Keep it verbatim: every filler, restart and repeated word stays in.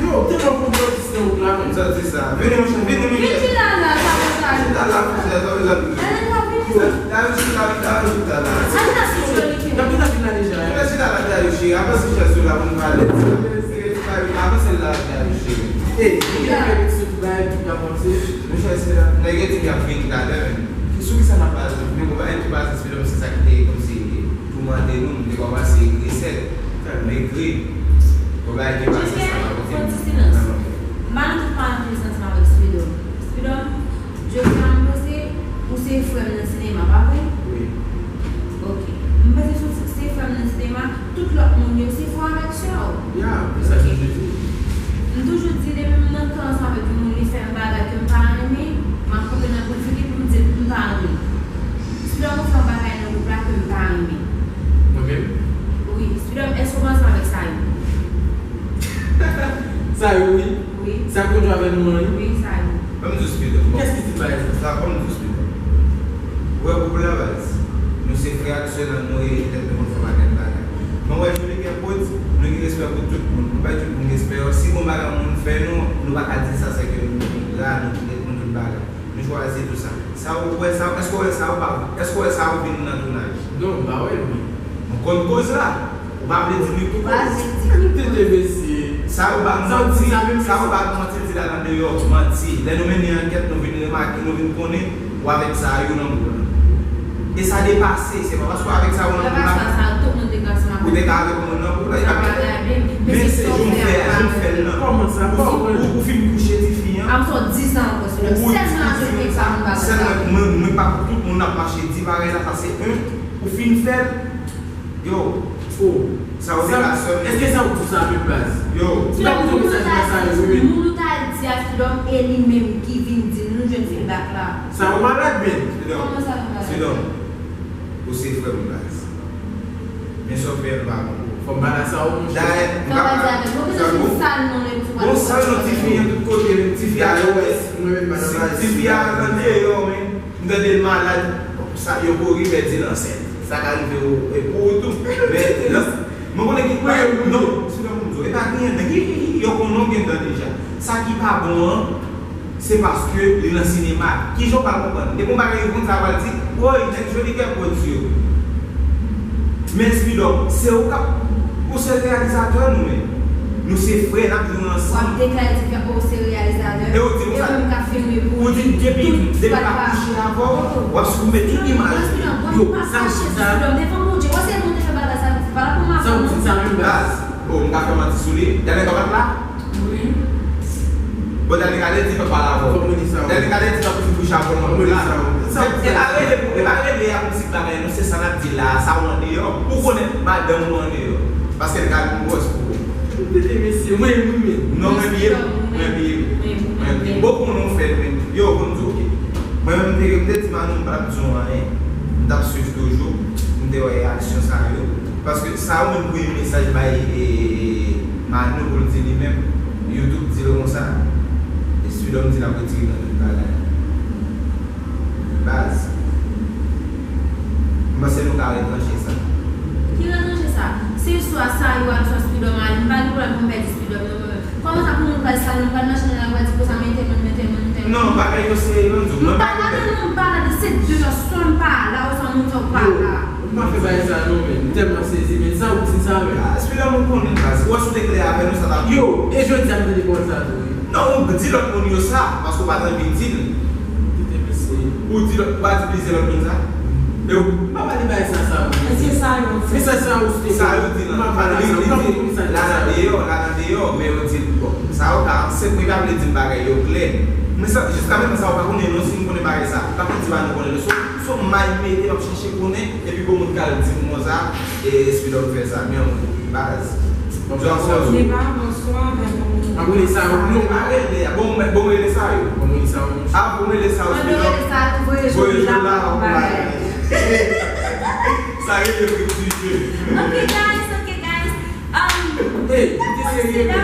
Yo, te pran pou yo di se ou la, men. Sa di sa. Vini, monchè, vini, vini. Vin chita la, sa va sa. Chita la, monchè, sa va sa. Alè, la, vini. Sa, la, chita la, chita la. Alè, la, si joli ke. N ap gentan vin la deja, hein. Chita la, chita la, chita la. Avanse chèz ou la pou nou pale. Avanse la, chita la, chita la. Ey, ou gen fè ti bay ki ka panse. Monchè, se la. Nèg yo di y ap vini talè, men. Sou ki sa n ap baze? Men konprann ki baze, se sa ki te kòmsi toumante nou, nou te kòmanse ekri sèt. Fè m ekri. Yon bagay ki pase sa pa kote m. Fò ti silans. M pa nan tout parantèz ansanm avèk Spidòm. Spidòm, Jovena, m panse ou se frè m nan sinema, pa vre? Wi. Ok. M panse si w se frè m nan sinema, tout lòt moun yo se frè w avèk sè w. Ya, men sa ki Jezi. M toujou di, depi m nan kan ansanm avèk yon moun, li fè m bagay ke m pa renmen, m ap kanpe nan pwofil li pou m di l m pa renmen. Spidòm, ou fè yon bagay nan gwoup la ke m pa renmen. Mwen menm? Wi, Spidòm, èske w ansanm avèk Sayou? Sayou, wi. Wi. Sa konn jwe avè nou an, wi. Wi, Sayou. Ban m di w Spidòm. Kiyès ki di bagay sa? Sa, ban m di w Spidòm. Ou wè gwoup la baz. Nou se frè ak sè nan nou reyini tèt nou konn fè bagay bagay. Men w wè jodi kè pwodui, nou gen respè pou tout moun. Nou bay tout moun respè yo. Si gon bagay yon moun fè nou, nou pa ka di sa, se ke nou gra, nou kite nou tout bagay. Nou chwazi tou sa. Sa ou wè sa, èske w wè sa ou pa, èske w wè sa ou vin nan tounaj? Non, m pa wè l, wi. Nou konn koz la. Ou pa vle di li pou koz. Ou pa vle di li pou koz. Tete mesye. Sa ou pa manti, sa ou pa manti di la nan deyò, manti. Lè nou mennen ankèt, nou vin remake, nou vin konnen, ou avèk sa yo nan gwoup la. E sa depase, se pa paske w avèk sa yo nan gwoup la. Sa, tout moun te ka sa. Ou te ka avèk moun nan gwoup la. Sa pa la byen. Men se jan w fè a, jan w fè l nan. Kòman sa? Ou fin, ou, ou fin kouche tifi an. Am sò dizan ankò, sèlman ajoute sa moun pa fè sa. Sèlman mwen, mwen pa pou tout moun ap mache di bagay la, sa se yon, ou fin fè l, yo, oh, sa ou te ka sèlman. Èske sa ou di sa menm baz? Yo. Ou ta pote mesaj la sa yo, wi. Moun ou ta di a Spidòm e li menm ki vin di nou jwenn feedback la. Sa ou malad, men. Kòman sa ou malad? Ou se frè m baz. Men sa w fè m pa bon. Fò m pale sa ou, monchè. Dayè, m pa pale. Bon, sal non, tifi an tout kote, men tifi a, tifi a nan deyò, men m tande l malad. Sa, yo kouri pèdi l ansent. Sa ka rive w, e pou ou tou. Men, non, mwen konnen ki pa, non, si non, m di w, e pa gen, men yo konnen w gen dan deja. Sa ki pa bon an, se paske li nan sinema. Kijan w pral konprann? Depi yon bagay rive konsa, w pral di, woy, nèg Joli Kè pwodui yo. Men Spidòm, se ou k ap, ou se reyalizatè nou, men. Nou se frè, n ap jwe ansanm. W ap deklare di ke ou se reyalizatè. E ou di konsa. E ou menm k ap filme pou ou di depi, depi m ap kouche avè w, w ap sou mete imaj. Yo, sa ou di sa? Devan Bondye, w se moun te fè bagay sa, pa la pou m aprann. Sa ou di sa menm baz? Bon, m ka fè manti sou li. Dènye kòmantè la? Wi. Bon, Dani Kale di pa pale avè w. Fòk nou di sa, wi. Dani Kale di pa pou ti bouch avè w nan kou la. Fòk nou di sa, wi. E pa rele pou, e pa rele a pou ti bagay, non, se sa n ap di la, sa w andeyò. Ou konnen madanm ou andeyò. Paske l ka vin gwòs pou ou. Tete mesye, mwen, mwen, mwen. Non, mwen byen, mwen byen. Mwen byen. Bon, pou nou fè, men. Yo, pou nou di, oke. Mwen menm, m te, m te di Manou, m pa t ap di w anyen. M t ap swiv toujou. M te wè reyaksyon sa yo. Paske sa ou menm voye mesaj bay, e, Manou pou l di li menm, YouTube di l konsa, e Spidòm di l ap retire nan tout bagay. Baz. M panse nou ka retranche sa. Ki retranche sa? Se swa Sayou al, swa Spidòm al. M pa gen pwoblèm pou m pèdi Spidòm, non, mwen menm. Kòman sa pou moun pral sal, moun pral nan chanèl la, pral di konsa, men tèl moun, men tèl moun, men tèl moun. Non, bagay yo se, mwen di w, mwen pa konnen. M pa la, se deyò, swa m pa la, oswa moun sa yo pa la. M pa fè bagay sa non, men. M tèlman sezi, men sa ou di sa, men. Ah, Spidòm, ou konnen baz. Ou wè si w te klè avè nou, sa t ap. Yo, e jodi a m tande pawòl sa tou, wi. Non, ou di lòt moun yo sa, paske ou pa t anvi di l. Tete mesye. Ou di lòt, ou pa di plizyè lòt moun sa. E ou. M pa pale bagay sa, sa, wi. Mesye sa yo. Mesye sa yo, se sa yo di nan. M pa pale sa, m pa konn sa. La nan deyò, la nan deyò, men yo di l, bon, sa yo ka, se pou yo pa vle di m bagay yo klè. Men sa, jiska prezan sa, ou pa konnen non, si m konnen bagay sa. M pa konn si pa nou konnen non. So, so, m al mete, m ap chèche konnen, epi bon moun k al di m konsa, e Spidòm fè sa, men yon baz. Bonswa, bonswa. Deba, bonswa, men bon. Abone sa yo, non. Pa rele, bon, bon, rele sa yo. Bon, rele sa yo. Ah, bon, rele sa yo, Spidòm. Voye jou la, voye jou la, yon bagay. Sa rele frit di je. Ok, guys, ok, guys. Um, hey, ou te serye, men.